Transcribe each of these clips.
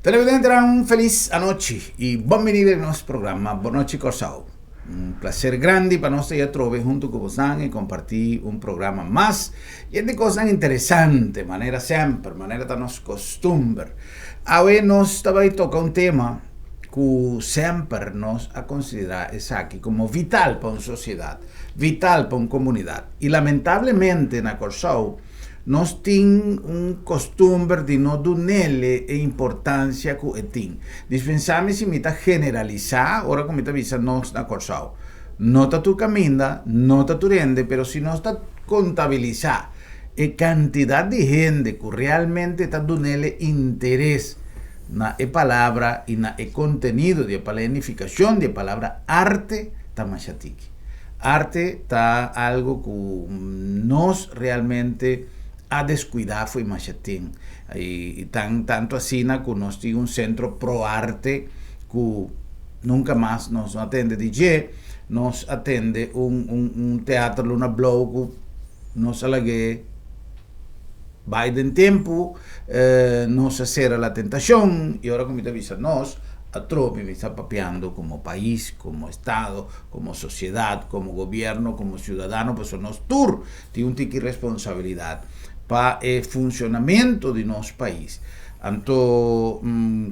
Televidentenan un felis anochi y bon bini den nos programa Bon Nochi Kòrsou. Un placer grandi pa nos ta ya trobe hunto cu bosnan y comparti un programa mas yen di cosnan interesante manera semper, manera ta nos costumber. Awe nos ta bay toca un tema cu semper nos a considera esaki como vital pa un sociedad, vital pa un comunidad y lamentablemente na Kòrsou, Nos tin un costumber di no dunele e importancia cu e tin. Dispensá mi si mi ta generalisá ora cu mi ta bisa nos na Kòrsou. No ta tur caminda, no ta tur hende, pero si nos ta contabilisá e cantidad di hende cu realmente ta dunele interes na e palabra y na e contenido di e palabra, e nificacion di e palabra arte, ta masha tiki. Arte ta algo ku nos realmente a deskuidá fo'i masha tin. I tan tantu asina ku nos tin un sentro pro arte ku nunka mas nos no a tende di dje. Nos a tende un un un teater Luna Blou ku nos a lag'é bai den tempu, nos a sera La Tentashon i ora ku mi ta bisa nos, atrobe mi ta papiando komo pais, komo estado, komo sosiedat, komo gobierno, komo siudadano, pasobra nos tur tin un tiki responsabilidat pa e funshonamentu di nos pais. Anto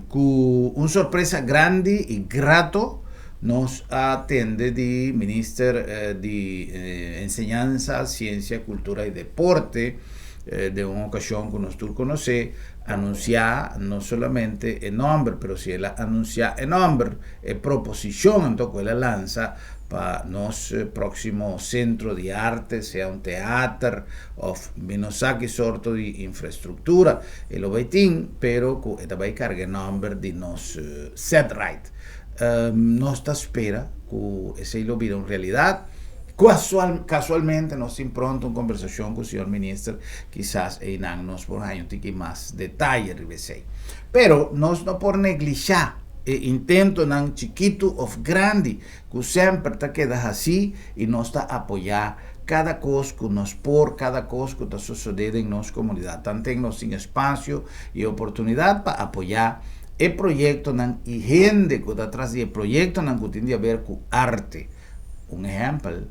ku un sorpresa grandi i grato nos a tende di Minister di Enseñansa, Siensia, Kultura i Deporte den un okashon ku nos tur konosé, anunsiá no solamente e nòmber, pero si el a anunsiá e nòmber, e proposishon anto ku el a lansa pa nos próksimo sentro di arte, sea un teater òf mi no sa ki sorto di infrastruktura e lo bai tin, pero ku e ta bai karga e nòmber di nos Ced Ride. Nos ta spera ku esei lo bira un realidat. Kasualmente nos tin pronto un kombersashon ku señor minister, kisas einan nos por haña un tiki mas detaye riba esei. Pero nos no por neglishá e intentonan chikitu òf grandi ku semper ta keda hasí i nos ta apoyá kada kos ku nos por, kada kos ku ta sosodé den nos komunidat. Tanten nos tin espasio i oportunidat pa apoyá e proyektonan i hende ku ta tras di e proyektonan ku tin di haber ku arte. Un ehèmpel,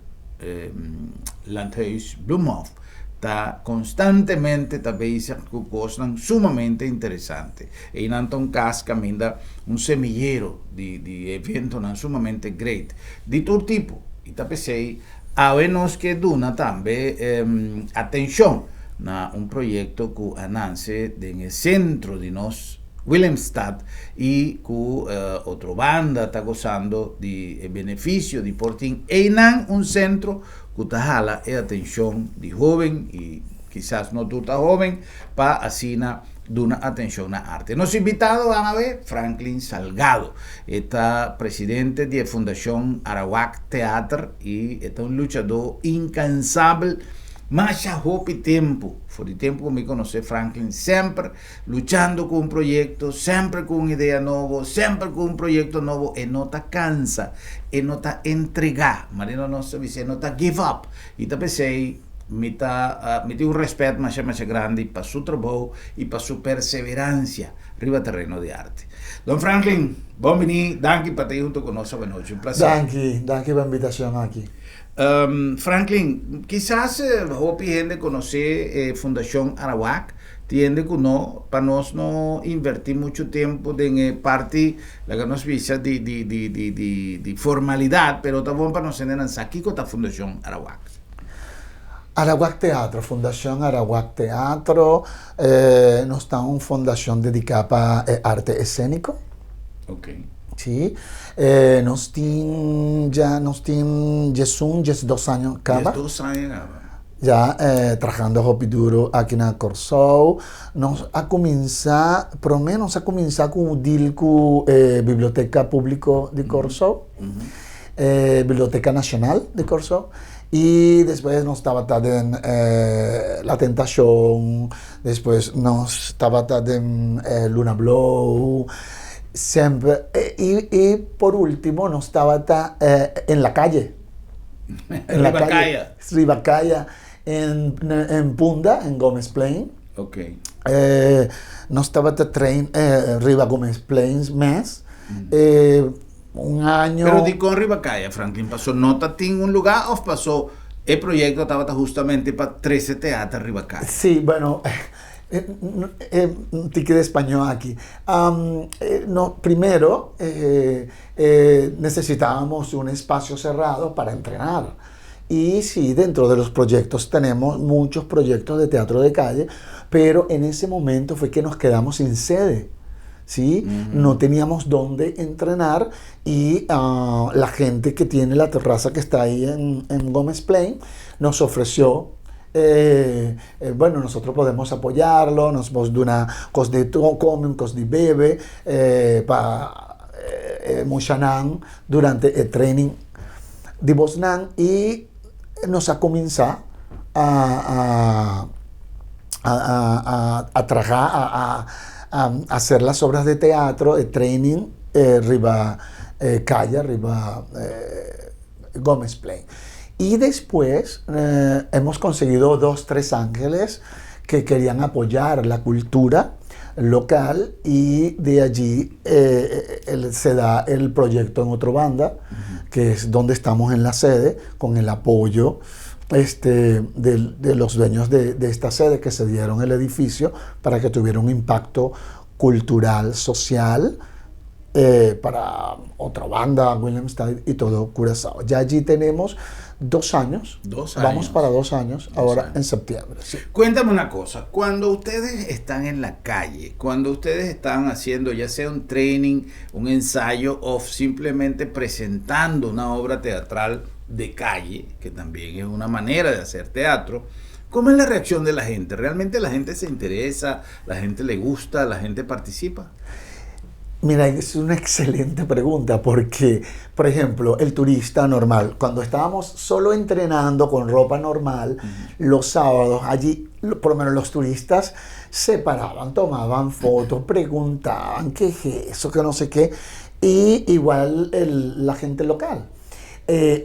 Landhuis Bloemhof ta konstantemente ta bezig ku kosnan sumamente interesante. Einan ta un kas kaminda un semillero di di eventonan sumamente great di tur tipo. I ta p'esei awe nos ke duna tambe atenshon na un proyekto ku a nanse den e sentro di nos Willemstad i ku otro banda ta gosando di e benefisio di por tin einan un sentro ku ta hala e atenshon di hoben i kisas no tur ta hoben pa asina duna atenshon na arte. Nos invitado awe Franklin Salgado. E ta presidente di e Fundashon Arawak Theater i e ta un luchadó inkansabel masha hopi tempu. For di tempu ku mi konosé Franklin semper Luchando ku un proyekto, semper ku un idea nobo, semper ku un proyekto nobo, e no ta kansa, e no ta entregá, manera nos ta bisa, e no ta give up. I ta p'esei mi ta mi tin un rèspèt masha masha grandi pa su trabou i pa su perseveransia riba tereno di arte. Don Franklin, bon bini, danki pa ta ei hunto ku nos awanochi, un plaser. Danki, danki pa invitashon aki. Franklin, kisas hopi hende konosé e Fundashon Arawak, Tiende ku no, pa nos no invertí muchu tempu den e parti, laga nos bisa, di di di di di di formalidat, pero ta bon pa nos hende nan sa kiko ta Fundashon Arawak. Arawak Teatro, Fundashon Arawak Teatro, nos ta un fundashon dediká pa e arte eséniko. Ok. Sí. Nos tin ya, nos tin diesun, diesdos aña kaba. Diesdos aña kaba. Ya trahando hopi duro aki na Kòrsou. Nos a kuminsá, promé nos a kuminsá ku un deal ku e Biblioteka Públiko di Kòrsou, e Biblioteka Nashonal di Kòrsou, i despues nos tabata den La Tentashon, despues nos tabata den Luna Blou, semper, i por último nos tabata en la calle. En la calle. Riba Kaya, en, en Punda, en Gómez Plain. Ok. Nos tabata train riba Gomez Plains mes. Un año. Pero dikon riba kaya, Franklin? Paso no ta tin un lugá òf paso e proyekto tabata hustamente pa trese teater riba kaya? Sí, bueno, un tiki di spañó aki. No, primero necesitábamos un espacio cerrado para entrenar. Y sí, dentro de los proyectos tenemos muchos proyectos de teatro de calle, pero en ese momento fue que nos quedamos sin sede. ¿Sí? No teníamos dónde entrenar y la gente que tiene la terraza que está ahí en Gómez Plain nos ofreció, bueno, nosotros podemos apoyarlo, nos vamos duna kos di kome, un kos di bebe, pa muchanan durante e training di bosnan y nos a cuminsa a a a traha a a hacer las obras de teatro e training riba caya riba Gómez Plain y despues hemos conseguido dos tres ángeles que querían apoyar la cultura local y de allí se da el proyecto en Otrobanda, que es donde estamos en la sede, con el apoyo de los dueños de esta sede que se dieron el edificio para que tuviera un impacto cultural, social, para Otrobanda, Willemstad y todo Curazao. Ya allí tenemos 2 años. 2 Vamos años. para 2 años 2 ahora años. En septiembre. Sí. Cuéntame una cosa, cuando ustedes están en la calle, cuando ustedes están haciendo ya sea un training, un ensayo o simplemente presentando una obra teatral de calle, que también es una manera de hacer teatro, ¿cómo es la reacción de la gente? ¿Realmente la gente se interesa? ¿La gente le gusta? ¿La gente participa? Mira, es una excelente pregunta porque, por ejemplo, el turista normal, cuando estábamos solo entrenando con ropa normal, los sábados, allí, por lo menos los turistas se paraban, tomaban fotos, preguntaban qué es eso, que no sé qué, y igual la gente local.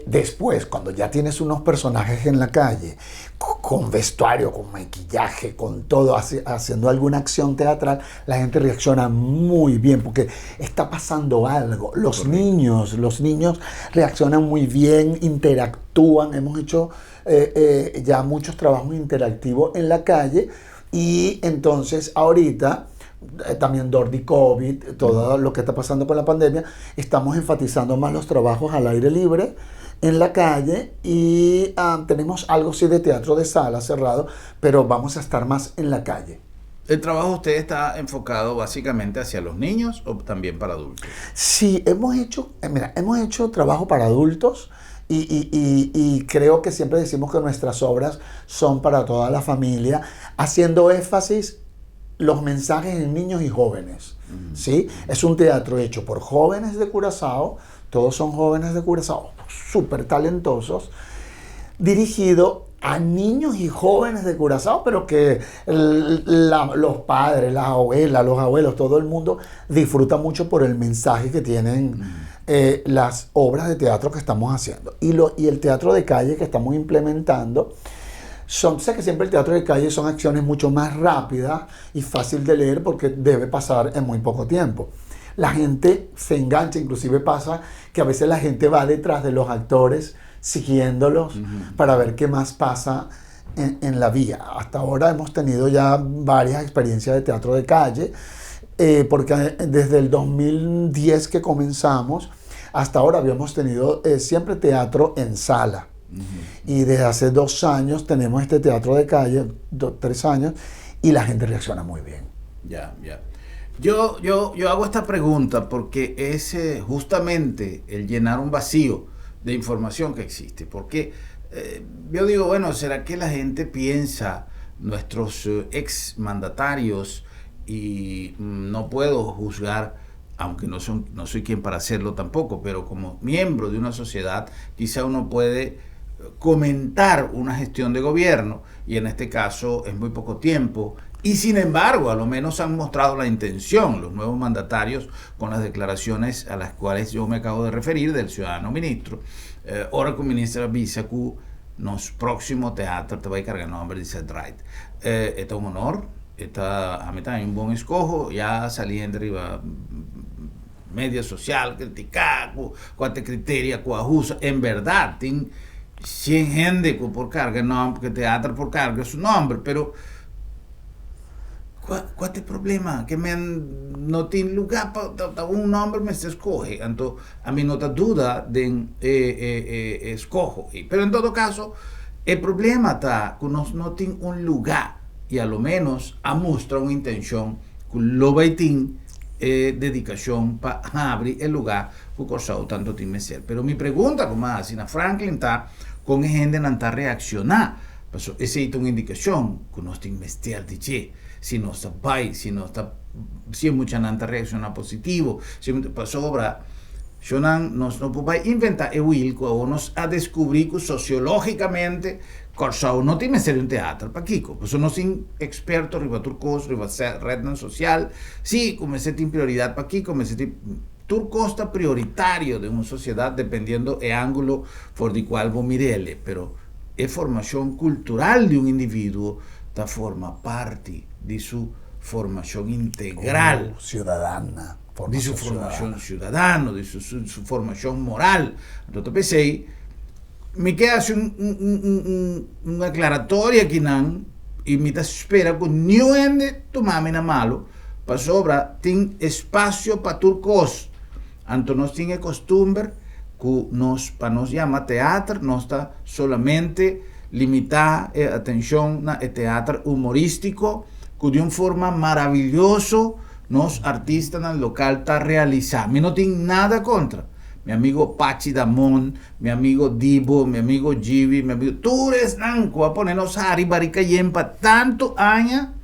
Después, cuando ya tienes unos personajes en la calle, con vestuario, con maquillaje, con todo, haciendo alguna acción teatral, la gente reacciona muy bien porque está pasando algo. Los niños reaccionan muy bien, interactúan. Hemos hecho ya muchos trabajos interactivos en la calle y entonces ahorita también dor di COVID, todo lo que está pasando con la pandemia, estamos enfatizando más los trabajos al aire libre, en la calle y tenemos algo sí de teatro de sala cerrado, pero vamos a estar más en la calle. ¿El trabajo de usted está enfocado básicamente hacia los niños o también para adultos? Sí, mira, hemos hecho trabajo para adultos y creo que siempre decimos que nuestras obras son para toda la familia, haciendo énfasis los mensajes en niños y jóvenes. ¿Sí? Es un teatro hecho por jóvenes de Curazao, todos son jóvenes de Curazao, súper talentosos, dirigido a niños y jóvenes de Curazao, pero que los padres, las abuelas, los abuelos, todo el mundo disfruta mucho por el mensaje que tienen las obras de teatro que estamos haciendo. Y el teatro de calle que estamos implementando, sé que siempre el teatro de calle son acciones mucho más rápidas y fácil de leer porque debe pasar en muy poco tiempo. La gente se engancha, inclusive pasa que a veces la gente va detrás de los actores siguiéndolos para ver qué más pasa en la vía. Hasta ahora hemos tenido ya varias experiencias de teatro de calle, porque desde el 2010 que comenzamos, hasta ahora habíamos tenido siempre teatro en sala. Y desde hace 2 años tenemos este teatro de calle, 3 años, y la gente reacciona muy bien. Ya. Yo hago esta pregunta porque es justamente el llenar un vacío de información que existe. Porque yo digo, bueno, ¿será que la gente piensa, nuestros ex mandatarios, y no puedo juzgar, aunque no soy quien para hacerlo tampoco, pero como miembro de una sociedad, quizá uno puede comentar una gestión de gobierno, y en este caso es muy poco tiempo, y sin embargo, a lo menos han mostrado la intención los nuevos mandatarios con las declaraciones a las cuales yo me acabo de referir del ciudadano ministro. Ora ku minister a bisa ku nos próksimo teatro ta bai karga nòmber di Ced Ride. Ta un honor. E ta ami ta un bon eskoho, ya sali hende riba media sosial kritiká ku kua ta e kriteria ku a usa. En bèrdat tin shen hende ku por karga e nòmber, ku e teater por karga su nòmber, pero kua kua ta e problema? Ke men no tin lugá pa ta un nòmber mester skohe. Anto ami no ta duda den e e e eskoho ei. Pero en todo kaso e problema ta ku nos no tin un lugá. I a lo ménos a mustra un intenshon ku lo bai tin e dedikashon pa habri e lugá ku Kòrsou tantu tin mester. Pero mi pregunta ku mi a hasi na Franklin ta kon e hendenan ta reakshoná, pasobra esei ta un indikashon ku nos tin mester di dje, si nos ta bai, si nos ta si e muchanan ta reakshoná positivo, si pasobra shownan nos no por bai inventá e wiel ku awor nos a deskubrí ku sosiológikamente Kòrsou no tin mester di un teater. Pakiko? Pasobra nos tin eksperto riba tur kos, riba rednan sosial. Sí, ku mester tin prioridat pakiko, mester tin tur kos ta prioritario den un sosiedat dependiendo e ángulo for di kual bo mir'el. Pero e formashon kultural di un individuo ta forma parti di su formashon integral. Komo siudadana. Di su formashon siudadano, di su formashon moral. Anto ta p'esei. Mi ke hasi un aklaratoria akinan i mi ta spera ku niun hende tuma mi na malu pasobra tin espasio pa tur kos. Anto nos tin e kostumber ku nos pa nos yama teater nos ta solamente limitá e atenshon na e teater humoristiko ku di un forma maravilloso nos artistanan lokal ta realisá. Mi no tin nada kontra. Mi amigo Pachi Damon, mi amigo Dibo, mi amigo Jivi, mi amigo tur esnan ku a pone nos hari barika yen pa tantu aña,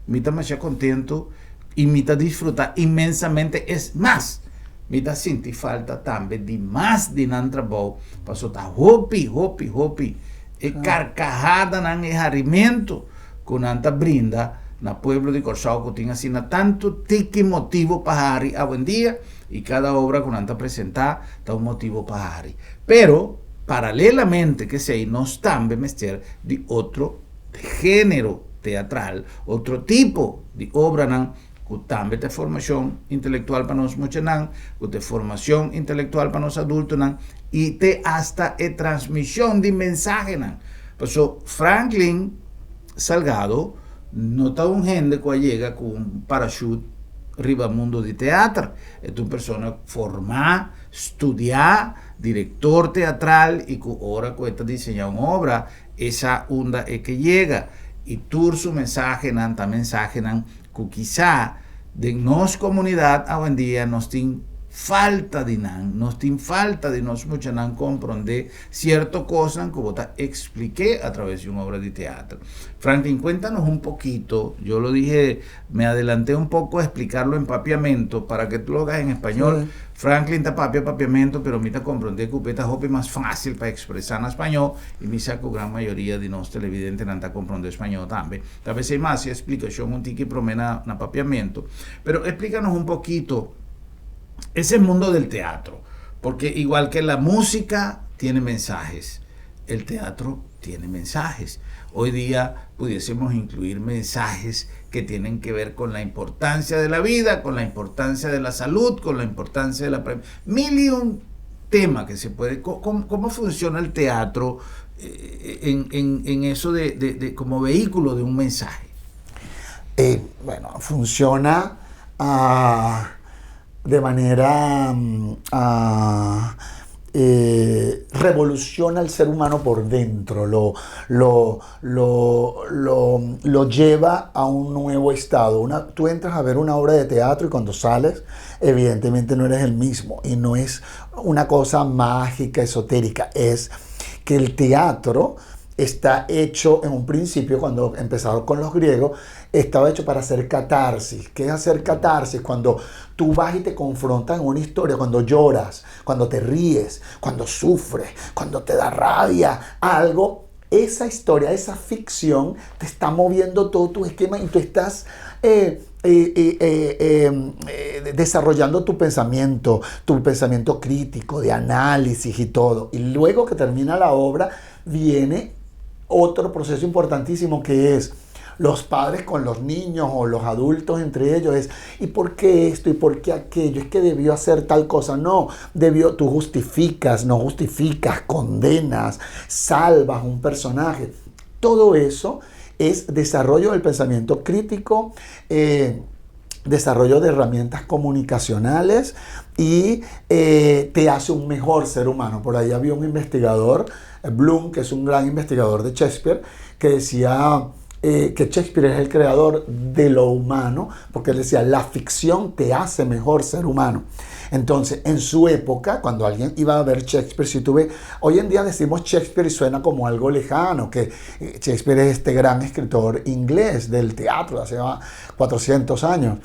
mi ta masha kontentu i mi ta disfruta inmensamente. Es mas, mi ta sinti falta tambe di mas di nan trabou, paso ta hopi, hopi, hopi e karkahadanan, e harimentu ku nan ta brinda na pueblo di Kòrsou ku tin asina tantu tiki motibu pa hari awendia. I kada obra ku nan ta presentá ta un motibu pa hari. Pero, paralelamente ku esei, nos tambe mester di otro género teatral, otro tipo di obranan ku tambe ta formashon intelektual pa nos muchanan, ku ta formashon intelektual pa nos adultonan i te asta e transmishon di mensahenan. Paso Franklin Salgado no ta un hende ku a yega ku un parashut riba mundo di teater. E ta un persona formá, studiá, direktor teatral i ku ora ku e ta diseñá un obra e sa unda e ke yega. I tur su mensahenan ta mensahenan ku kisá den nos komunidat awendia nos tin falta di nan, nos tin falta di nos muchanan komprondé sierto kosnan ku bo ta ekspliké atraves di un obra di teater. Franklin, kuéntanos un pokito, yo lo dije, me adelanté un poko a explicarlo en papiamento para que tú lo hagas en español. Franklin ta papia papiamento, pero mi ta komprondé ku ta hopi mas fásil pa ekspresá na spañó i mi sa ku gran mayoria di nos televidentenan ta komprondé spañó tambe. Ta bes ei mas e eksplikashon un tiki promé na na papiamento. Pero explícanos un poquito ese mundo del teatro, porque igual que la música tiene mensajes, el teatro tiene mensajes. Hoy día pudiésemos incluir mensajes que tienen que ver con la importancia de la vida, con la importancia de la salud, con la importancia de la... Mil y un tema que se puede... ¿Cómo, cómo funciona el teatro en, en, en eso de, de, de, como vehículo de un mensaje? Bueno, funciona de manera revoluciona al ser humano por dentro, lo lleva a un nuevo estado. Tú entras a ver una obra de teatro y cuando sales, evidentemente no eres el mismo. Y no es una cosa mágica, esotérica, es que el teatro está hecho en un principio, cuando empezaron con los griegos, estaba hecho para hacer catarsis. ¿Qué es hacer catarsis? Cuando tú vas y te confrontas en una historia, cuando lloras, cuando te ríes, cuando sufres, cuando te da rabia, algo, esa historia, esa ficción te está moviendo todo tu esquema y tú estás desarrollando tu pensamiento crítico, de análisis y todo. Y luego que termina la obra, viene otro proceso importantísimo que es Los padres con los niños o los adultos entre ellos es, ¿y por qué esto? ¿Y por qué aquello? Es que debió hacer tal cosa. No, debió, tú justificas, no justificas, condenas, salvas un personaje. Todo eso es desarrollo del pensamiento crítico, desarrollo de herramientas comunicacionales y te hace un mejor ser humano. Por ahí había un investigador, Bloom, que es un gran investigador de Shakespeare, que decía que Shakespeare es el creador de lo humano, porque él decía, la ficción te hace mejor ser humano. Entonces, en su época, cuando alguien iba a ver Shakespeare, si tú ves, hoy en día decimos Shakespeare y suena como algo lejano, que Shakespeare es este gran escritor inglés del teatro de hace 400 años.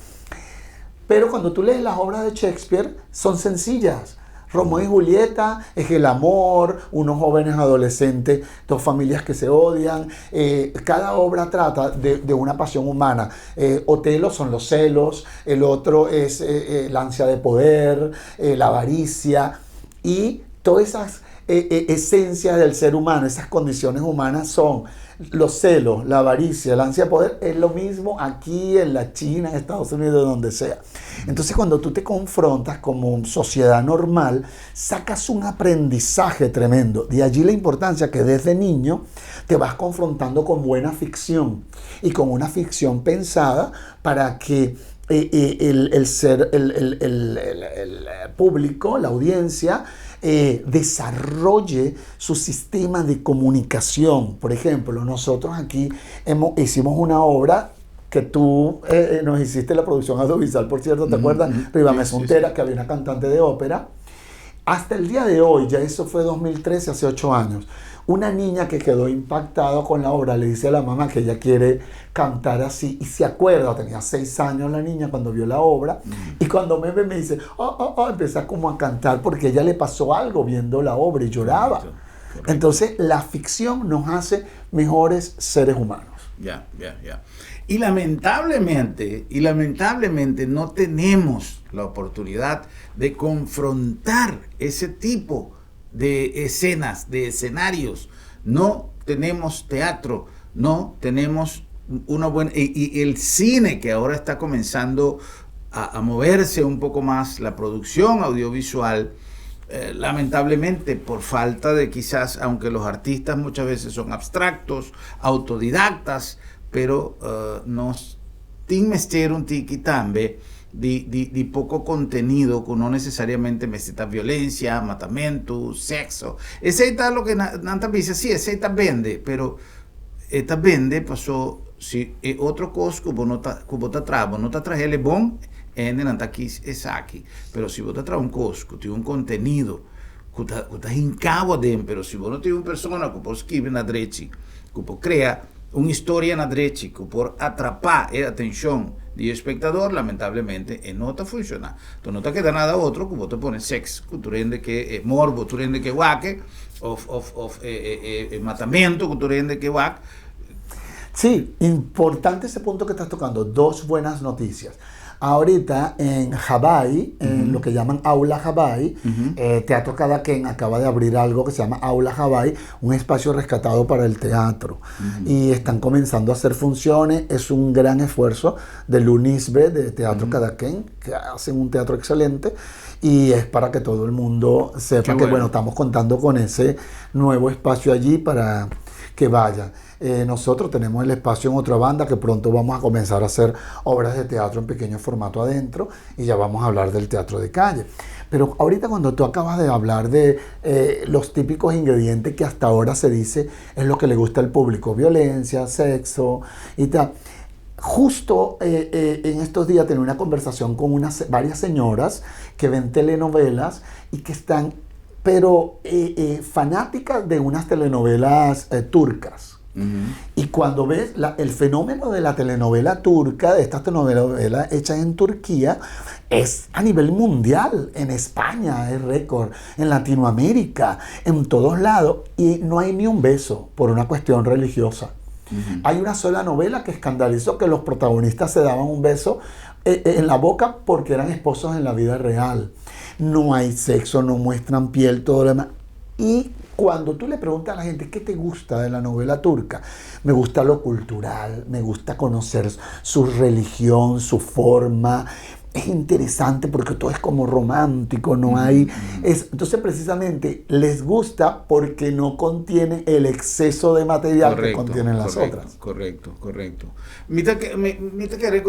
Pero cuando tú lees las obras de Shakespeare, son sencillas. Romeo y Julieta es el amor, unos jóvenes adolescentes, dos familias que se odian. Cada obra trata de una pasión humana. Otelo son los celos, el otro es la ansia de poder, la avaricia y todas esas esencias del ser humano, esas condiciones humanas son los celos, la avaricia, la ansia de poder, es lo mismo aquí en la China, en Estados Unidos, donde sea. Entonces, cuando tú te confrontas como sociedad normal, sacas un aprendizaje tremendo. De allí la importancia que desde niño te vas confrontando con buena ficción y con una ficción pensada para que el ser, el público, la audiencia, desarrolle su sistema de comunicación. Por ejemplo, nosotros aquí hicimos una obra que tú nos hiciste la producción audiovisual, por cierto, ¿te acuerdas? Riba Mesuntera, que había una cantante de ópera. Hasta el día de hoy, ya eso fue 2013, hace 8 años, una niña que quedó impactada con la obra le dice a la mamá que ella quiere cantar así y se acuerda, tenía 6 años la niña cuando vio la obra y cuando me ve me dice, oh", empieza como a cantar porque ella le pasó algo viendo la obra y lloraba. Entonces la ficción nos hace mejores seres humanos. Ya. Y lamentablemente no tenemos la oportunidad de confrontar ese tipo de escenas, de escenarios. No tenemos teatro, no tenemos una buena. Y el cine que ahora está comenzando a moverse un poco más, la producción audiovisual, lamentablemente por falta de quizás, aunque los artistas muchas veces son abstractos, autodidactas, pero nos tin un tiki tambe di poko kontenido ku no nesesariamente mester ta violensia, matamentu, sekso. Esei ta loke nan ta bisa, sí, esei ta bende, pero e ta bende pasó si e otro kos ku bo no ta ku bo ta traha, bo no ta trah'é bon, hende nan ta kis esaki. Pero si bo ta traha un kos ku tin un kontenido ku ta hinká aden, pero si bo no tin un persona ku por skirbi na drechi, ku por krea un historia na drechi, ku por atrapá e atenshon di espektadó, lamentablemente e no ta funshoná. Anto no ta keda nada otro ku bo ta pone seks, ku tur hende ke morbo, tur hende ke wak, òf matamentu, ku tur hende ke wak. Sí, importante ese punto que estás tocando. Dos buenas noticias. Ahorita en Hawaii, en lo que llaman Aula Hawaii, Teatro Cadaquén acaba de abrir algo que se llama Aula Hawaii, un espacio rescatado para el teatro. Y están comenzando a hacer funciones. Es un gran esfuerzo del UNISBE de Teatro Cadaquén, que hacen un teatro excelente. Y es para que todo el mundo sepa que, bueno, estamos contando con ese nuevo espacio allí para que vayan. Nosotros tenemos el espacio en otra banda que pronto vamos a comenzar a hacer obras de teatro en pequeño formato adentro y ya vamos a hablar del teatro de calle. Pero ahorita cuando tú acabas de hablar de los típicos ingredientes que hasta ahora se dice es lo que le gusta al público, violencia, sexo y tal. Justo en estos días tenía una conversación con varias señoras que ven telenovelas y que están, pero fanáticas de unas telenovelas turcas. Y cuando ves el fenómeno de la telenovela turca, de estas telenovelas hechas en Turquía, es a nivel mundial. En España es récord, en Latinoamérica, en todos lados. Y no hay ni un beso por una cuestión religiosa. Hay una sola novela que escandalizó que los protagonistas se daban un beso en la boca porque eran esposos en la vida real. No hay sexo, no muestran piel, todo lo demás. Y Cuando tú le preguntas a la gente, ¿qué te gusta de la novela turca? Me gusta lo cultural, me gusta conocer su religión, su forma. Es interesante porque todo es como romántico, no hay... Es, entonces precisamente les gusta porque no contiene el exceso de material que contienen las otras. Correcto, correcto. Mi ta, mi ta kere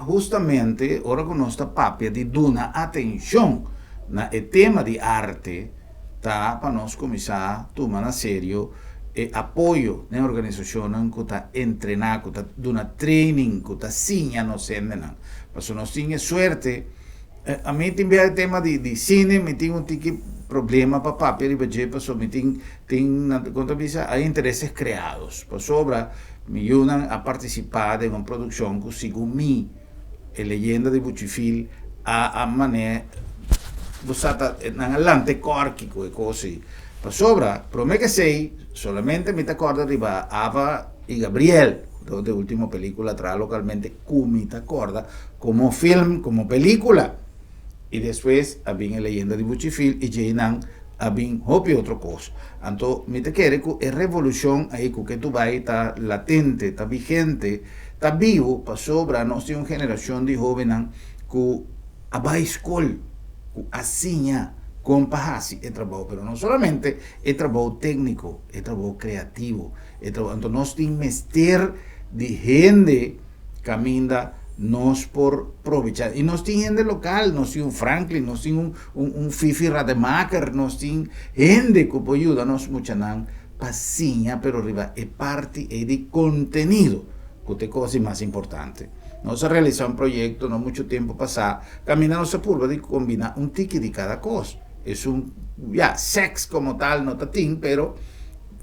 justamente, ora ku nos ta papia di duna atenshon na e tema di arte, ta pa nos kuminsá tuma na serio e apoyo den organisashonnan ku ta entrená, ku ta duna training, ku ta siña nos hendenan. Pasobra nos tin e suerte, ami tin bia e tema di di sine, mi tin un tiki problema pa papia riba dje pasobra mi tin tin nan kon ta bisa hay intereses creados. Pasobra mi yunan a partisipá den un produkshon ku segun mi, E leyenda di Buchifil a a man'é bo sa ta nan a lanta e kòrki ku e kos ei. Pasobra promé ke esei solamente mi ta kòrda riba Ava i Gabriel, ku tabata e último pelíkula traha lokalmente ku mi ta kòrda komo film, komo pelíkula. I despues a bin e leyenda di Buchifil i djei nan a bin hopi otro kos. Anto mi ta kere ku e revolushon ei ku ke Dubai ta latente, ta vigente, ta biu pasobra nos tin un generashon di hóbennan ku a bai skol, ku a siña kon pa hasi e trabou, pero no solamente e trabou tékniko, e trabou kreativo, e trabou, anto nos tin mester di hende kaminda nos por probechá. I nos tin hende lokal, nos tin un Franklin, nos tin un un un Fifi Rademaker, nos tin hende ku por yuda nos muchanan pa siña pero riba e parti ei di kontenido ku ta e kos di mas importante. Nos a realisá un proyekto no muchu tempu pasá kaminda nos a purba di kombiná un tiki di kada kos. Esun, ya, sèks komo tal no ta tin pero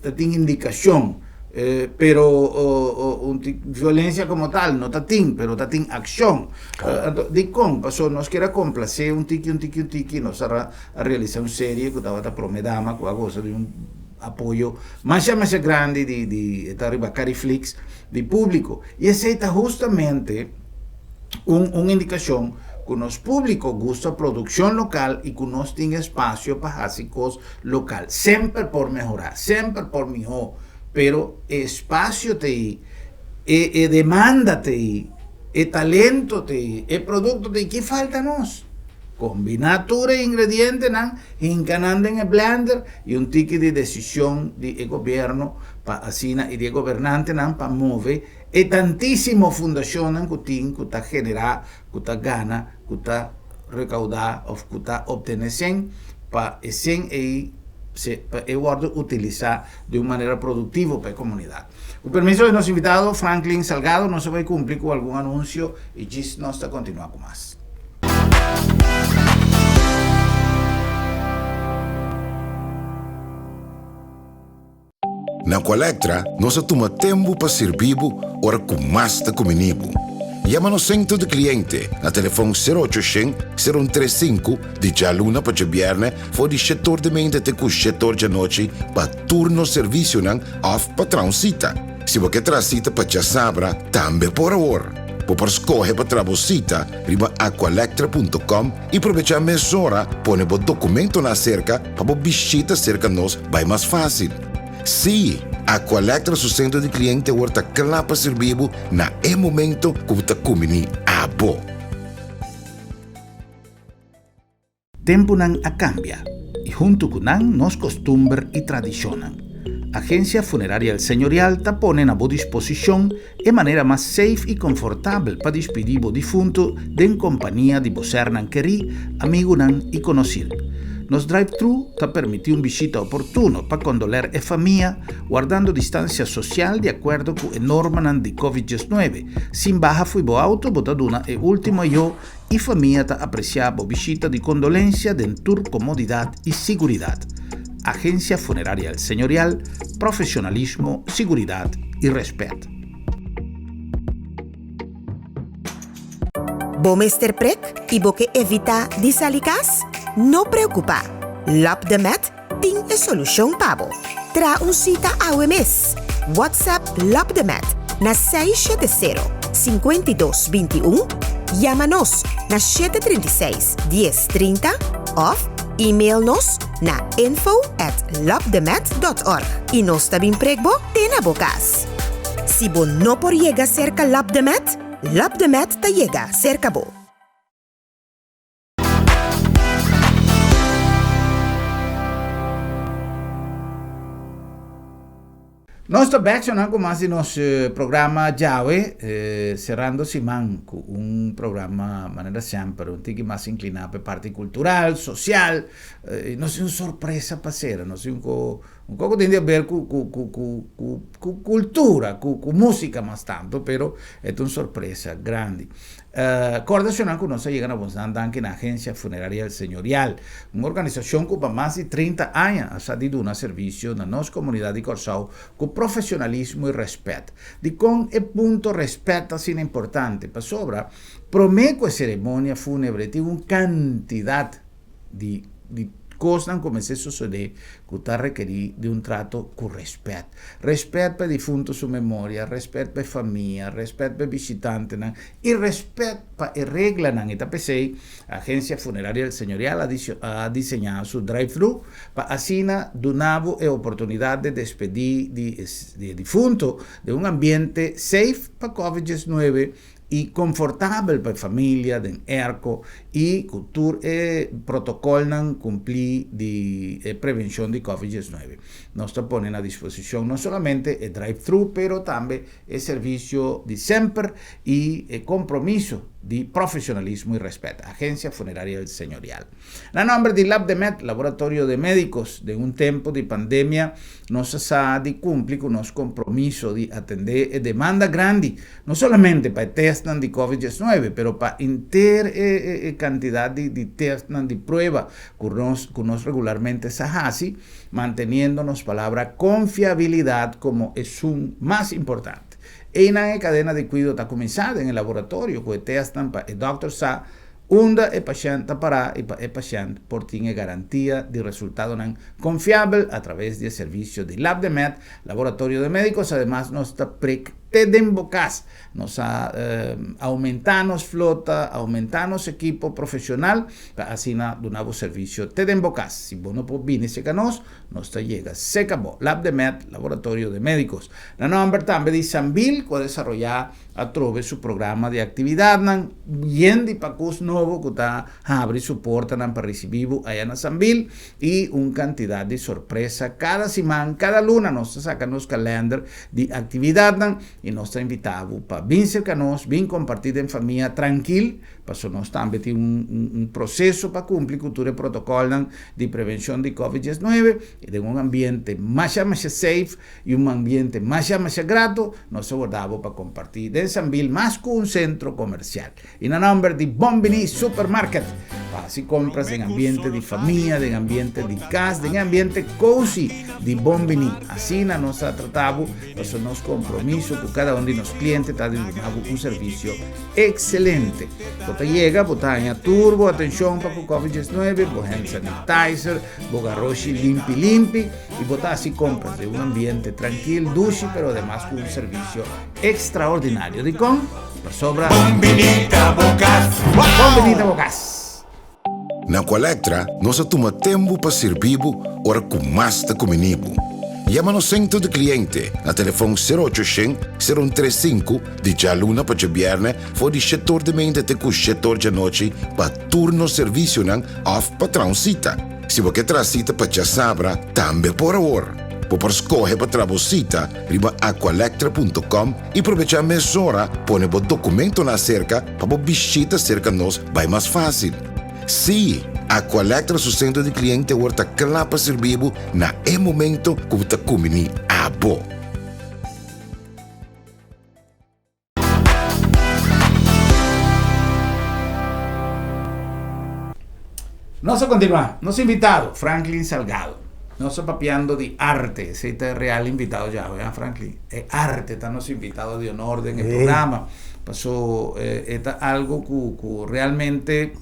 ta tin indikashon, pero un violensia komo tal no ta tin, pero ta tin akshon. Anto, dikon? Pasobra nos kier a komplasé un tiki, un tiki, un tiki, nos a realisá un serie ku tabata Prome Dama ku a gosa di un apoyo masha masha grandi di di e ta riba Cariflix di públiko. I esei ta hustamente un un indikashon ku nos públiko gusta produkshon lokal i ku nos tin espasio pa hasi kos lokal. Semper por mehorá, semper por mihó, pero e espasio ta ei, e e demanda ta ei, e talento ta ei, e produkto ta ei. Ki falta nos? Kombiná tur e ingredientenan, hinka nan den e blender i un tiki di desishon di e gobièrnu pa asina i di e gobernantenan pa move e tantísimo fundashonnan ku tin ku ta generá, ku ta gana, ku ta rekaudá òf ku ta optené sèn pa e sèn ei se pa e wòrdu utilisá di un manera produktivo pa e komunidat. Ku permiso di nos invitado Franklin Salgado nos a bai kumpli ku algun anunsio i djis nos ta kontinuá ku mas. Na Aqualectra nos a tuma tempu pa sirbi bo ora ku mas ta kumini bo. Yama nos sentro di kliente na telefòn sero ocho shen, sero un tres sinku di djaluna pa djabièrnè for di shetor di meinta te ku shetor djanochi pa tur nos servisionan òf pa traha un sita. Si bo ke traha sita pa djasabra tambe por awor. Bo por skohe pa traha bo sita riba aqualectra punto com i probechá mesora pone bo dokumentonan aserka pa bo bishita serka nos bai mas fásil. Sí, Aqualectra su sentro di kliente awor ta kla pa sirbi bo na e momento ku bo ta kumbiní abo. Tempunan a kambia i huntu ku nan nos kostumber i tradishonnan. Agensia Funeraria El Señorial ta pone na bo disposishon e manera mas safe i konfortabel pa dispidí bo difuntu den kompania di bo sernan kerí, amigunan i konosir. Nos drive-thru ta permití un bishita oportuno pa kondoler e famia, wardando distansia sosial di akuerdo ku e normanan di Covid 19. Sin baha fui bo auto bo ta duna e último ayó i famia ta apresiá bo bishita di kondolensia den tur komodidat i siguridat. Agencia Funeraria El Señorial, profesionalismo, siguridad y respet. Bo mester prek i bo ke evitá di sali kas? No preokupá! Lap de Met tin e solushon pa bo. Traha un sita awe mes! WhatsApp Lap de Met na 670 52 21, yama nos na 736 10 30 òf. Email nos na info at lopdemet.org i nos ta bin prek bo te na bo kas. Si bo no por yega serka Lopdemet, Lopdemet ta yega serka bo. Nos ta bek shonnan ku mas di nos programa djawe, serando siman ku un programa manera semper un tiki mas inkliná pa e parti kultural, sosial, i nos tin un sorpresa pa sera, nos tin un ko un koko tin di aber ku ku ku ku ku kultura, ku ku músika mas tantu, pero e ta un sorpresa grandi. Kòrda shonnan ku nos a yega na bosnan danki na Agencia Funeraria El Señorial, un organisashon ku pa mas di 30 aña a sa di duna servisio na nos komunidat di Kòrsou ku profesionalismo i rèspèt. Dikon e punto rèspèt ta asina importante? Pasobra promé ku e seremonia fúnebre tin un kantidat di di kosnan ku mester sosodé ku ta rekerí di un trato ku rèspèt. Rèspèt pa e difunto su memoria, rèspèt pa e famia, rèspèt pa e bishitantenan i rèspèt pa e reglanan. I ta p'esei Agencia Funeraria El Señorial a a diseñá su drive-thru pa asina duna bo e oportunidat di despedí di di e difunto den un ambiente safe pa Covid 19 i konfortabel pa e familia den airco i ku tur e protokolnan kumplí di e prevenshon di Covid 19. Nos ta pone na disposishon no solamente e drive-thru pero tambe e servisio di semper i e kompromiso di profesionalismo i rèspèt. Agencia Funeraria El Señorial. Na nòmber di Labdemed, Laboratorio de Médicos, den un tempu di pandemia nos a sa di kumpli ku nos kompromiso di atendé e demanda grandi, no solamente pa e tèstnan di Covid 19, pero pa henter e e kantidat di di tèstnan di prueba ku nos ku nos regularmente sa hasi, manteniendo nos palabra konfiabilidat komo esun mas importante. Einan e kadena di kuido ta kuminsá den e laboratorio ku e tèstnan pa e dòkter sa Unda e pashènt ta pará i pa e pashènt por tin e garantia di resultadonan konfiabel a traves di e servisio di LabdeMed, Laboratorio de Médicos. Ademas nos ta prik te den bo kas. Nos a oumentá nos flota, oumentá nos ekipo profeshonal pa asina duna bo servisio te den bo kas. Si bo no por bini seka nos, nos ta yega seka bo. LabdeMed, Laboratorio de Médicos. Na nòmber tambe di Sambil ku a desaroyá Atrobe su programa di actividadnan yen di pacos nobo cu ta habri su portanan pa ricibi bo aya na Sambil y un cantidad di sorpresa cada siman, cada luna nos ta saca nos calender di actividadnan y nos ta invita bo pa bin cerca nos, bin comparti den famia trankil, paso nos tambe tin un proceso pa cumpli cu tur e protocolnan di prevencion di Covid 19 y den un ambiente masha masha safe. I un ambiente masha masha grato, nos ta warda bo pa comparti den Sambil mas cu un centro comercial. I na nomber di Bon Bini Supermarket, pa haci compras den ambiente di famia, den ambiente di cas, den e ambiente cozy di Bon Bini. Asina nos ta trata bo, pasobra nos compromiso cu cada un di nos cliente ta di duna bo un servicio excelente. Bo ta yega, bo ta haña tur bo atencion pa cu Covid 19, bo hand sanitizer, bo garoshi limpi limpi, I bo ta hasi kompras den un ambiente trankil, dushi, pero ademas ku un servisio ekstraordinario. Dikon? Pasobra. Bon bini ta bo kas! Bon bini ta bo kas! Na Aqualectra nos a tuma tempu pa sirbi bo ora ku mas ta kumini bo. Yama nos sentro di kliente na telefon sero ocho shen, sero un tres sinku di djaluna pa djabièrnè for di shetor di meinta te ku shetor djanochi pa tur nos servisionan òf pa traha un sita. Si bo ke traha sita pa djasabra, tambe por awor. Bo por skohe pa traha bo sita riba aqualectra punto com i probechá mesora pone bo dokumentonan aserka pa bo bishita serka nos bai mas fásil. Sí, Aqualectra su sentro di kliente awor ta kla pa sirbi bo na e momento ku bo ta kumbiní abo. Nos a continua. Nos invitado, Franklin Salgado. Nos a papiando di arte. Esey ta e real invitado djawe, ha Franklin? E arte ta nos invitado di honor den e programa. Paso e ta algo cu cu realmente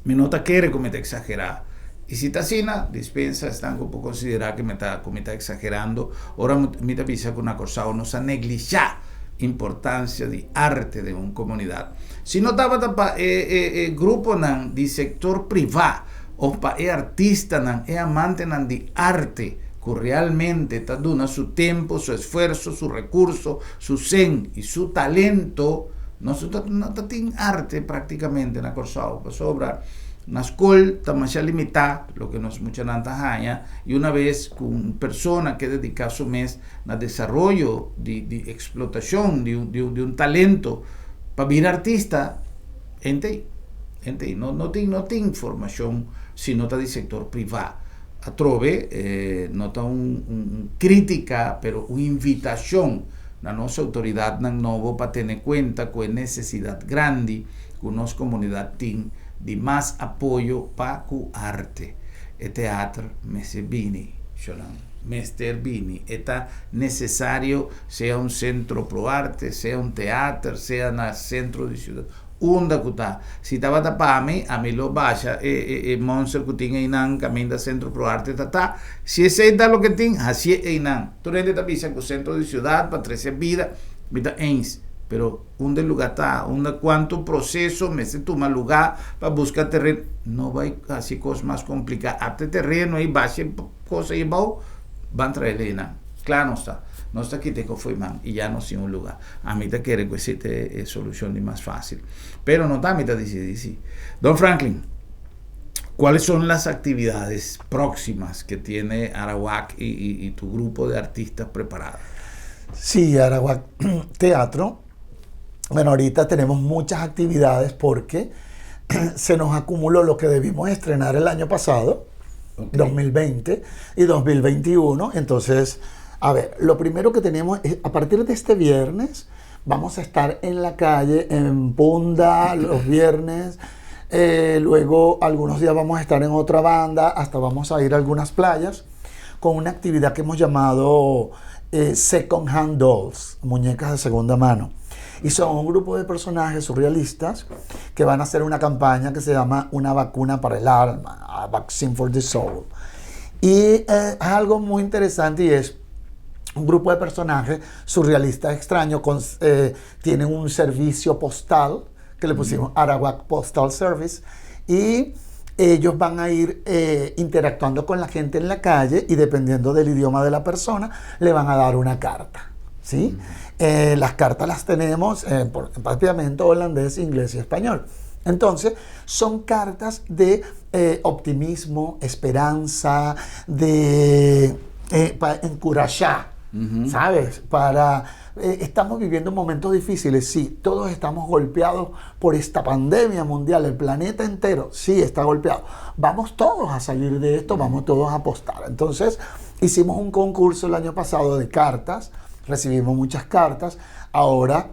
mi no ta kere cu mi ta exagera. Y si ta asina, dispensa esnan cu por considera cu mi ta cu mi ta exagerando ora mi ta bisa cu na Corsao nos a neglisha importancia di arte den un comunidad. Si no tabata pa e e e gruponan di sector priva. òf pa e artistanan, e amantenan di arte ku realmente ta duna su tempu, su esfuerso, su rekurso, su sen i su talento, nos no ta tin arte práktikamente na Kòrsou pasobra na skol ta masha limitá loke nos muchanan ta haña i una bes ku un persona ke dediká su mes na desaroyo di di eksplotashon di di un talento pa bira artista henter henter no no tin no tin formashon si no ta di sektor privá atrobe no ta un un krítika pero un invitashon na nos outoridatnan nobo pa tene kuenta ku e nesesidat grandi ku nos komunidat tin di mas apoyo pa ku arte. E teater mester bini, shonnan, mester bini. E ta nesesario, sea un sentro pro arte, sea un teater, sea na sentro di siudat, unda ku ta. Si tabata pa mi, ami lo basha e e e monster ku tin einan kaminda sentro pro arte ta ta. Si esei ta loke tin, hasié einan. Tur hende ta bisa ku sentro di siudat pa trese bida, mi ta eens, pero Unda e luga ta, unda cuanto proceso mester tuma luga pa busca terreno, no bay haci cos mas complica, ata e terreno ey basha e cos ey abao, ban trae leynan, cla nos ta, nos ta kita e cofoy man y ya nos tin un luga, ami ta kere cu esey ta e solucion di mas facil, pero no ta ami ta dicidi si. Don Franklin, cuales son las actividades proximas que tiene Arawak y tu grupo de artistas preparadas? Sí, Arawak Teatro. Bueno, ahorita tenemos muchas actividades porque se nos acumuló lo que debimos estrenar el año pasado, 2020 y 2021. Entonces, a ver, lo primero que tenemos es, a partir de este viernes, vamos a estar en la calle, en Punda, los viernes. Luego, algunos días vamos a estar en otra banda, hasta vamos a ir a algunas playas con una actividad que hemos llamado Second Hand Dolls, muñecas de segunda mano. Y son un grupo de personajes surrealistas que van a hacer una campaña que se llama Una vacuna para el alma, A Vaccine for the Soul. Y es algo muy interesante y es un grupo de personajes surrealistas extraños, tienen un servicio postal que le pusimos Arawak Postal Service, y ellos van a ir interactuando con la gente en la calle y dependiendo del idioma de la persona le van a dar una carta, ¿sí? Las cartas las tenemos en papiamento, holandés, inglés y español. Entonces, son cartas de optimismo, esperanza, de pa enkurashá, ¿sabes? Estamos viviendo momentos difíciles, sí, todos estamos golpeados por esta pandemia mundial, el planeta entero, sí, está golpeado. Vamos todos a salir de esto, vamos todos a apostar. Entonces, hicimos un concurso el año pasado de cartas, recibimos muchas cartas, ahora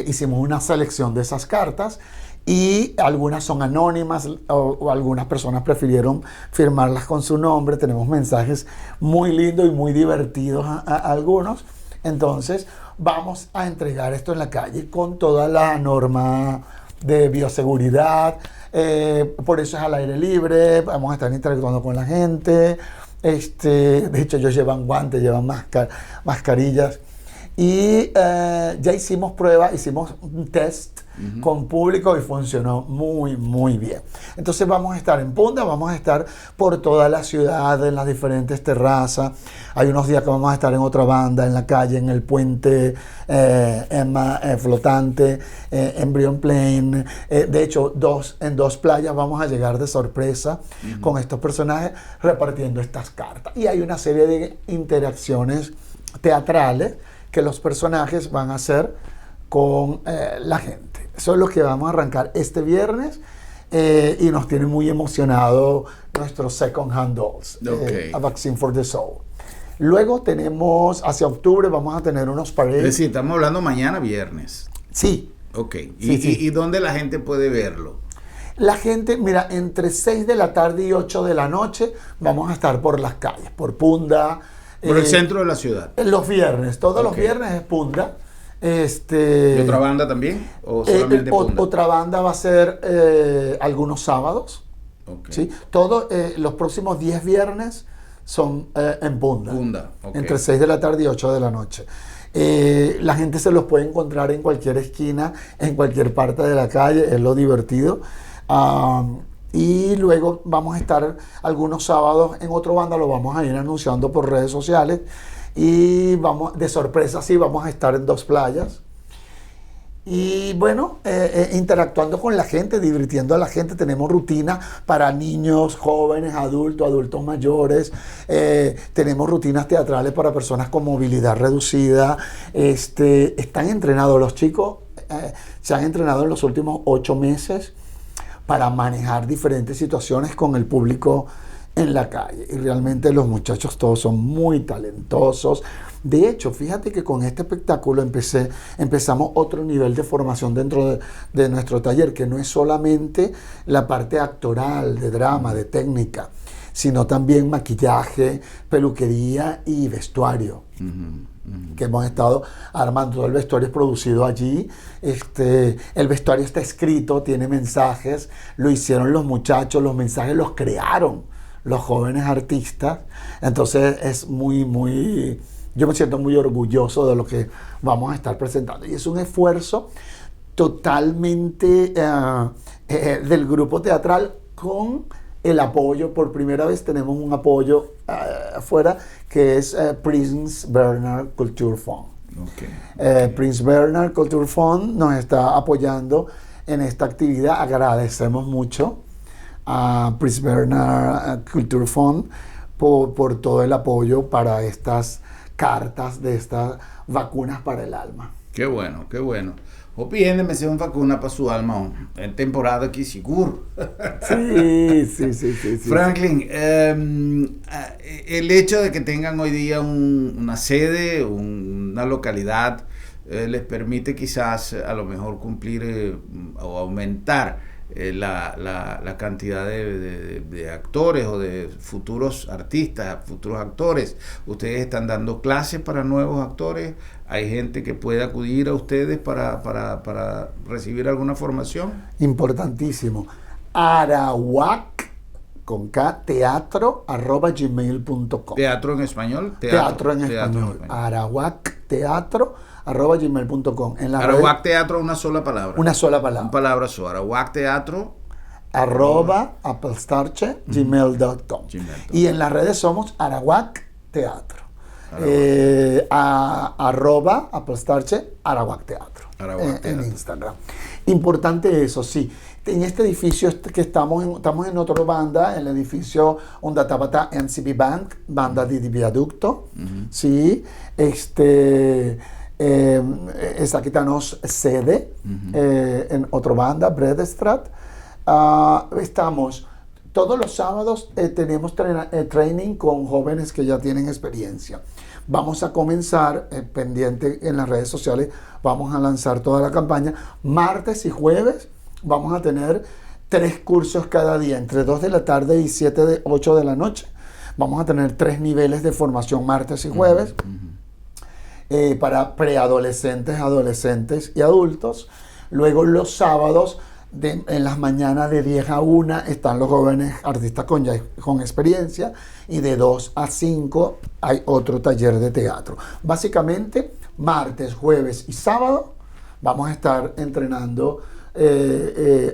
hicimos una selección de esas cartas y algunas son anónimas o algunas personas prefirieron firmarlas con su nombre. Tenemos mensajes muy lindos y muy divertidos a algunos. Entonces vamos a entregar esto en la calle con toda la norma de bioseguridad. Por eso es al aire libre, vamos a estar interactuando con la gente. De hecho, ellos llevan guantes, llevan mascarillas. Y ya hicimos prueba, hicimos un test con público y funcionó muy, muy bien. Entonces vamos a estar en Punda, vamos a estar por toda la ciudad, en las diferentes terrazas. Hay unos días que vamos a estar en otra banda, en la calle, en el puente Emma flotante, en Brionplein. De hecho, en dos playas vamos a llegar de sorpresa con estos personajes repartiendo estas cartas. Y hay una serie de interacciones teatrales que los personajes van a hacer con la gente. Eso es lo que vamos a arrancar este viernes y nos tiene muy emocionado nuestro Second Hand Dolls, A Vaccine for the Soul. Luego tenemos, hacia octubre vamos a tener unos parades. Es decir, estamos hablando mañana viernes. Sí. Ok. ¿Y Sí, sí. dónde la gente puede verlo? La gente, mira, entre 6 de la tarde y 8 de la noche vamos a estar por las calles, por Punda. Por el centro de la ciudad. Los viernes, todos los viernes es Punda. ¿Y otra banda también? ¿O solamente Punda? Otra banda va a ser algunos sábados. ¿Sí? Todos los próximos 10 viernes son en Punda. Punda, ok. Entre 6 de la tarde y 8 de la noche. La gente se los puede encontrar en cualquier esquina, en cualquier parte de la calle, es lo divertido. Y luego vamos a estar algunos sábados en Otrobanda, lo vamos a ir anunciando por redes sociales. Y vamos, de sorpresa, sí, vamos a estar en dos playas. Y bueno, interactuando con la gente, divirtiendo a la gente. Tenemos rutinas para niños, jóvenes, adultos, adultos mayores. Tenemos rutinas teatrales para personas con movilidad reducida. Están entrenados los chicos, se han entrenado en los últimos 8 meses para manejar diferentes situaciones con el público en la calle. Y realmente los muchachos todos son muy talentosos. De hecho, fíjate que con este espectáculo empezamos otro nivel de formación dentro de nuestro taller, que no es solamente la parte actoral, de drama, de técnica, sino también maquillaje, peluquería y vestuario que hemos estado armando. Todo el vestuario es producido allí. El vestuario está escrito, tiene mensajes, lo hicieron los muchachos, los mensajes los crearon los jóvenes artistas. Entonces es muy, muy, yo me siento muy orgulloso de lo que vamos a estar presentando. Y es un esfuerzo totalmente del grupo teatral con el apoyo, por primera vez tenemos un apoyo afuera que es Prince Bernard Culture Fund. Prince Bernard Culture Fund nos está apoyando en esta actividad. Agradecemos mucho a Prince Bernard Culture Fund por todo el apoyo para estas cartas de estas vacunas para el alma. Qué bueno, qué bueno. Hopi hende mester un vakuna pa su alma. E temporada aki sigur. Franklin, el hecho de que tengan hoy día una sede, una localidad, les permite quizás a lo mejor cumplir o aumentar la cantidad de actores o de futuros artistas, futuros actores. Ustedes están dando clases para nuevos actores. Hay gente que puede acudir a ustedes para recibir alguna formación. Importantísimo. Arawak con K, teatro@gmail.com. Teatro en español. Teatro en español. Arawakteatro@gmail.com. En la Arawak Teatro, una sola palabra. Una sola palabra. Una palabra sola. Arawak Teatro. @apenstaartje gmail.com. Y en las redes somos Arawak Teatro. @apenstaartje Arawak Teatro. Arawak En Instagram. Importante eso, sí. En este edificio que estamos en Otrobanda, en el edificio unda tabata MCB Bank, banda di viaducto, sí, esaki ta nos sede en Otrobanda, Breedestraat. Ah, estamos todos los sábados, tenemos training con jóvenes que ya tienen experiencia. Vamos a comenzar, pendiente en las redes sociales, vamos a lanzar toda la campaña. Martes y jueves vamos a tener tres cursos cada día, entre 2 de la tarde y 7 de 8 de la noche. Vamos a tener tres niveles de formación martes y jueves para preadolescentes, adolescentes y adultos. Luego los sábados, en las mañanas de 10 a 1 están los jóvenes artistas ya con experiencia y de 2 a 5 hay otro taller de teatro. Básicamente, martes, jueves y sábado vamos a estar entrenando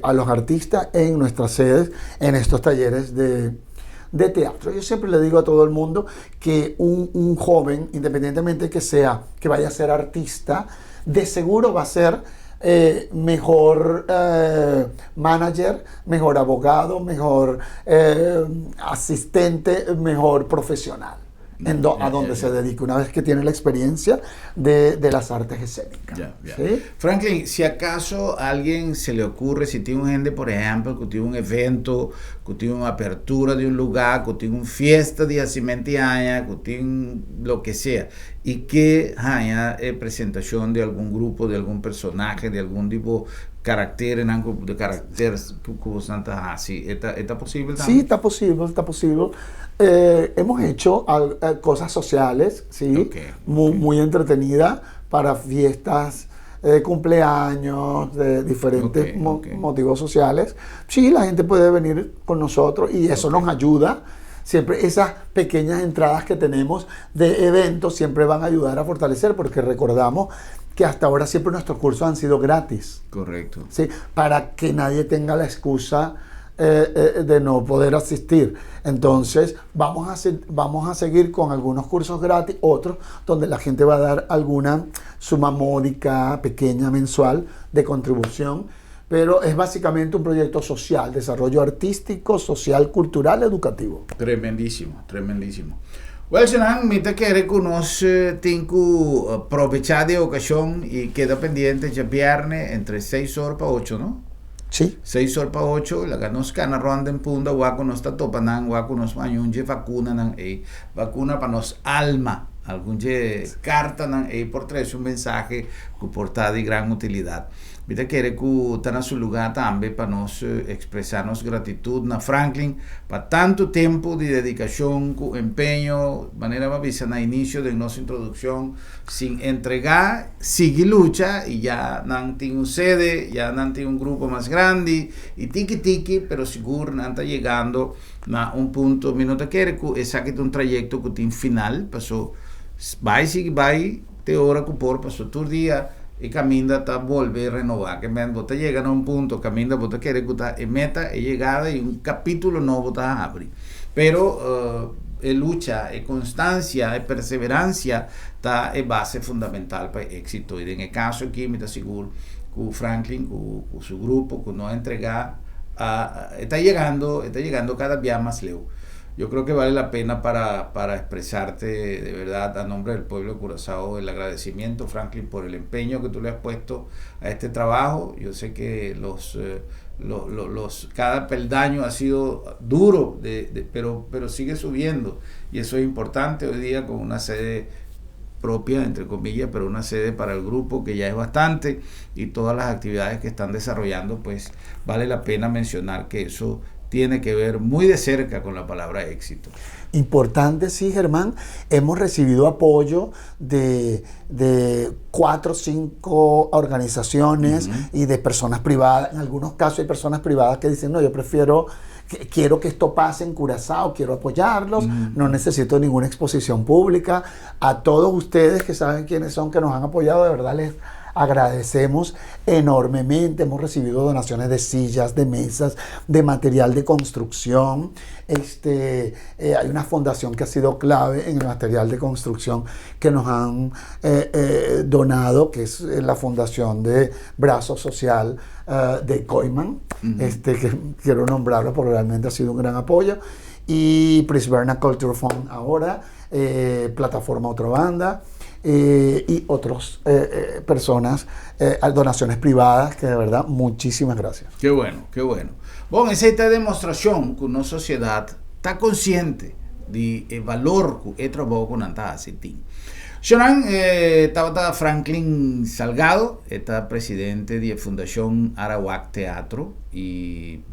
a los artistas en nuestras sedes, en estos talleres de teatro. Yo siempre le digo a todo el mundo que un joven, independientemente que sea, que vaya a ser artista, de seguro va a ser mejor manager, mejor abogado, mejor asistente, mejor profesional a donde se dedique, una vez que tiene la experiencia de las artes escénicas. ¿Sí? Franklin, si acaso a alguien se le ocurre, si tin un hende, por ehèmpel, ku tin un evento, ku tin un apertura di un lugá, ku tin un fiesta di hasimentu di aña, ku tin loke sea, i ke haya presentashon di algun grupo, di algun personahe, di algun tipo karakter, di karakter ku ta asina, ta posibel tambe? Sí, está posible, está posible. Hemos hecho cosas sociales, sí, muy, muy entretenida para fiestas de cumpleaños, de diferentes motivos sociales. Sí, la gente puede venir con nosotros y eso nos ayuda. Siempre esas pequeñas entradas que tenemos de eventos siempre van a ayudar a fortalecer, porque recordamos que hasta ahora siempre nuestros cursos han sido gratis. Correcto. ¿Sí? Para que nadie tenga la excusa de no poder asistir. Entonces, vamos a seguir con algunos cursos gratis, otros donde la gente va a dar alguna suma módica, pequeña, mensual de contribución, pero es básicamente un proyecto social, desarrollo artístico, social, cultural, educativo. Tremendísimo, tremendísimo. Well, Shenan, mi ta kere ku nos tin ku probechá di e okashon i keda pendiente djabièrnè entre seis or pa ocho, no? Sí. 6 or pa 8, laga nos kana rònt den Punda, wak ku nos ta topa nan, wak ku nos haña un dje vakunanan ei, vakuna pa nos alma. Algun dje kartanan ei por trese un mensahe ku por ta di gran utilidat. Mi ta kere ku ta na su lugá tambe pa nos ekspresá nos gratitut na Franklin pa tantu tempu di dedikashon ku empeño, manera mi a bisa na inisio den nos introdukshon, sin entregá, sigui lucha i ya nan tin un sede, ya nan tin un grupo mas grandi i tiki tiki pero sigur nan ta yegando na un punto. Mi no ta kere ku esaki ta un trayekto ku tin final, paso bai sigui bai te ora ku por, paso tur dia e kaminda ta bolbe renobá. Ke men bo ta yega na un punto kaminda bo ta kere ku ta e meta, e yegada i un kapítulo nobo ta habri. Pero e lucha, e konstansia, e perseveransia ta e base fundamental pa e éksito. I den e kaso aki mi ta sigur ku Franklin ku su grupo ku no a entregá a e ta yegando, e ta yegando kada bia mas leu. Yo creo que vale la pena para expresarte de verdad a nombre del pueblo de Curazao el agradecimiento, Franklin, por el empeño que tú le has puesto a este trabajo. Yo sé que los, los, cada peldaño ha sido duro, pero sigue subiendo. Y eso es importante hoy día con una sede propia, entre comillas, pero una sede para el grupo que ya es bastante y todas las actividades que están desarrollando, pues vale la pena mencionar que eso tiene que ver muy de cerca con la palabra éxito. Importante, sí, Germán. Hemos recibido apoyo de cuatro o cinco organizaciones y de personas privadas. En algunos casos hay personas privadas que dicen: "No, yo prefiero, quiero que esto pase en Curazao, quiero apoyarlos, no necesito ninguna exposición pública". A todos ustedes que saben quiénes son, que nos han apoyado, de verdad les agradecemos enormemente. Hemos recibido donaciones de sillas, de mesas, de material de construcción. Hay una fundación que ha sido clave en el material de construcción que nos han donado, que es la Fundación de Brazo Social de Kooyman, que quiero nombrarlo porque realmente ha sido un gran apoyo. Y Prisberna Culture Fund ahora, Plataforma Otra Banda y otras personas, donaciones privadas, que de verdad, muchísimas gracias. Qué bueno, qué bueno. Bueno, esaki ta demostrashon ku nos sosiedat ta konsiente di balor ku e trabou ku nan ta hasi tin. Shonan, tabata Franklin Salgado, ta presidente di Fundashon Arawak Teatro i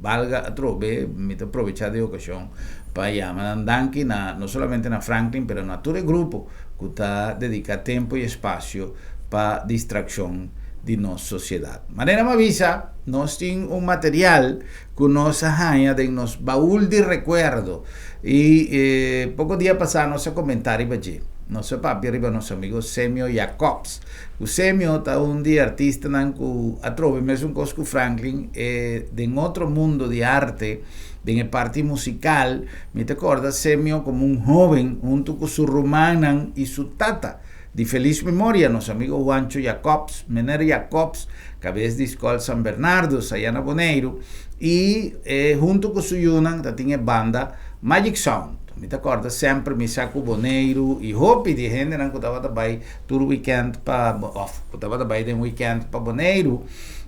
valga atrobe, mi ta aprovechá e okashon pa yama danki na no solamente na Franklin, pero na tur e grupo ku ta dediká tempu i espasio pa distrakshon di nos sosiedat. Manera mi a bisa, nos tin un material ku nos a haña den nos baul di rekuerdo i poko dia pasá nos a komentá riba dje. Nos a papia riba nos amigu Semio Jacobs. O Semio ta un di artistanan ku atrobe mesun kos ku Franklin den otro mundu di arte, den parti musikal, mi ta kòrda Semio komo un hóben huntu ku su rumannan i su tata. Di felis memoria, nos amigu Juancho Jacobs, Mener Jacobs, kabes di Skol San Bernardo, aya na Boneiru, i huntu ku su yunan, tatin banda Magic Sound. Mi ta kòrda semper mi sa ku Boneiru i hopi di hendenan ku tabata bai tur weekend pa of ku tabata bai den weekend pa Boneiru,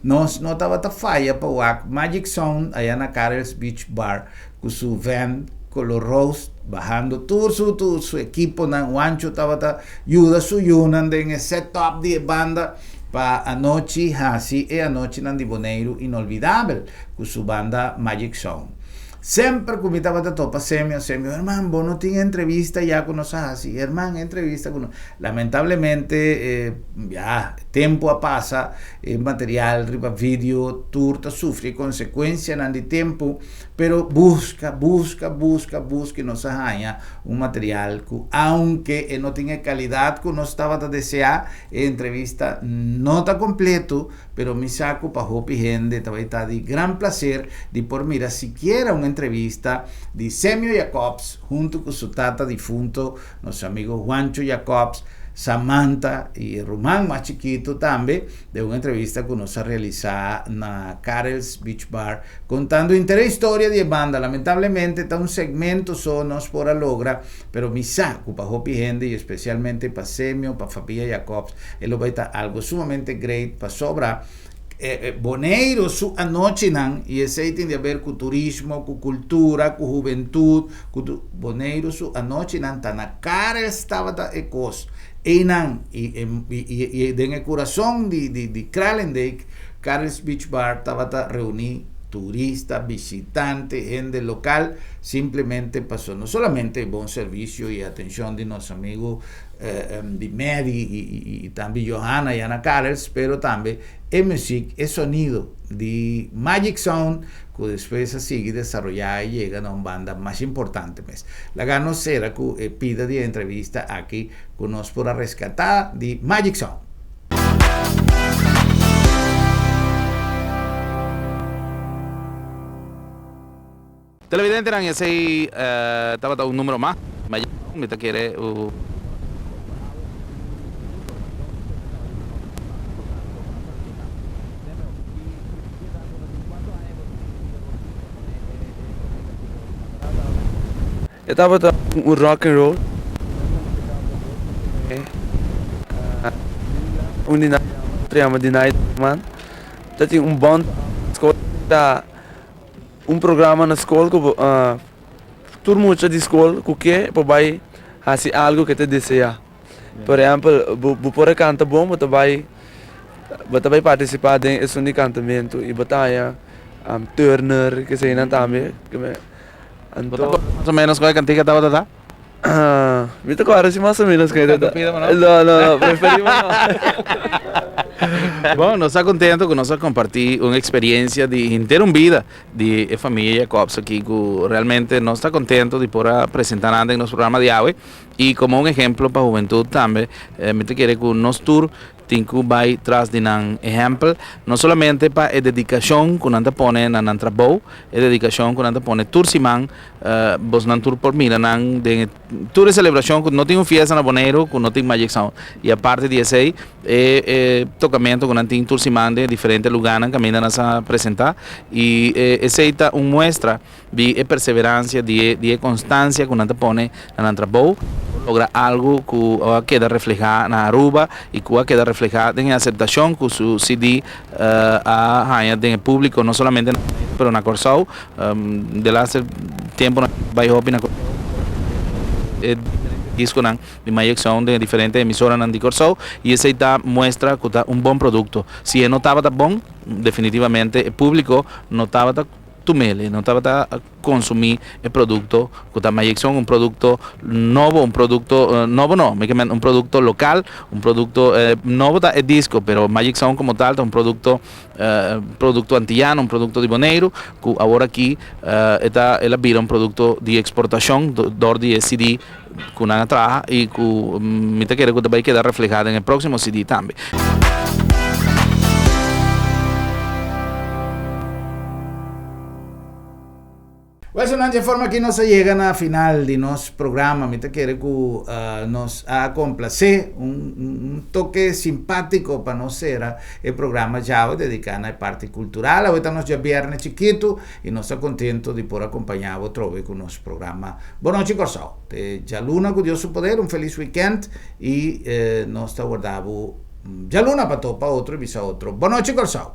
nos no tabata faya pa wak Magic Sound aya na Karel's Beach Bar ku su van koló rosa bahando tur su ekiponan. Juancho tabata yuda su yunan den setup di banda pa anochi hasi e anochinan di Boneiru inolvidabel ku su banda Magic Sound. Semper ku mi tabata topa Semio, Semio: "Ruman, bo no tin entrevista ya ku nos hasi, ruman, entrevista ku nos". Lamentablemente, ya, Tempu a pasa, e material riba video tur ta sufri e konsekuensianan di tempu, pero buska, buska, buska, buska i nos a haña un material ku aunke e no tin e kalidat ku nos tabata deseá, e entrevista no ta kompleto, pero mi sa ku pa hopi hende ta bai ta di gran plaser di por mira sikiera un entrevista di Semio Jacobs huntu ku su tata difunto, nos amigo Juancho Jacobs, Samantha i e ruman mas chikitu tambe, den un entrevista ku nos a realisá na Karel's Beach Bar, kontando henter e historia di e banda. Lamentablemente ta un segmento so nos por a logra, pero mi sa ku pa hopi hende i espesialmente pa Semio, pa Fabia Jacobs, e lo bai ta algu sumamente great pasobra Boneiru su anochinan, i esei tin di haber ku turismo, ku kultura, ku hubentut, ku tur, Boneiru su anochinan ta na Karels tabata e kos einan i i den e kurason di di Kralendijk, Karels Beach Bar tabata reuní turista, bishitante, hende lokal, simplemente paso no solamente e bon servisio i atenshon di nos amigu di Mary i tambe Johanna i Ana Karels, pero tambe e muziek, e sonido di Magic Sound ku despues a sigui desaroyá i yega na un banda mas importante mes. Laga nos sera ku e pida di e entrevista aki ku nos por a reskatá di Magic Sound. Televidentenan esei tabata un numero mas, ma ya mi ta kere u. E tabata un rock and roll. Un di nan otro yama di Night Man. Ta tin un band skol ta. Un programa na skol ku tur mucha di skol ku ke por bai hasi algu ke ta deseá. Por ehèmpel, bo bo por a kanta bon, bo ta bai bo ta bai partisipá den esun di kantamentu i bo ta haña turner, keseinan tambe. Anto. Mas o ménos kua e kantika tabata ta? Mi ta kòrda si mas o ménos kua e tabata. No, no, no, preferimos no. Bon, nos ta kontento ku nos a kompartí un eksperiencia di henter un bida di e famia Jacobs aki ku realmente nos ta kontento di por a presentá nan den nos programa di awe i komo un ehemplo pa hubentut tambe. Mi ta kere ku nos tur Tin ku bai tras di nan ehèmpel, no solamente pa e dedikashon ku nan ta pone na nan trabou, e dedikashon ku nan ta pone tur siman, bosnan tur por mira nan den e tur e selebrashon ku no tin un fiesta na Boneiru ku no tin Magic Sound. I aparte di esei, e e tokamentu ku nan tin tur siman den e diferente lugánan kaminda nan sa presentá i esei ta un muestra di e perseveransia, di e di e konstansia ku nan ta pone na nan trabou, por logra algu ku a keda reflehá na Aruba i ku a keda reflehá den e aseptashon ku su CD a haña den e públiko, no solamente na Boneiru pero na Kòrsou. De laatste tempunan bai hopi na Kòrsou e diferente diskonan di Magic Sound den e diferente emisoranan di Kòrsou i esei ta muestra ku ta un bon produkto. Si e no tabata bon, definitivamente e públiko no tabata. Tumele no tabata consumi e producto cu ta Mayexon, un producto nobo, un producto nobo no, mi ke men un producto local, un producto nobo ta e disco, pero Magic Sound como tal ta un producto producto antillano, un producto di Boneiru cu awor aki e ta el a bira un producto di exportacion dor di e CD cu nan a traha y cu mi ta kere cu ta bay keda refleha den e proximo CD tambe. Well, nan dje forma aki nos a yega na final di nos programa. Mi ta kere ku nos a komplase un, un toke simpátiko pa nos sera e programa djawe dediká na e parti kultural. Awe ta nos djabièrnè chikitu i nos ta kontento di por akompañá bo atrobe ku nos programa Bon Nochi Kòrsou. Te djaluna ku Dios su poder, un felis wikènt i nos ta warda bo djaluna pa topa otro i bisa otro Bon Nochi Kòrsou.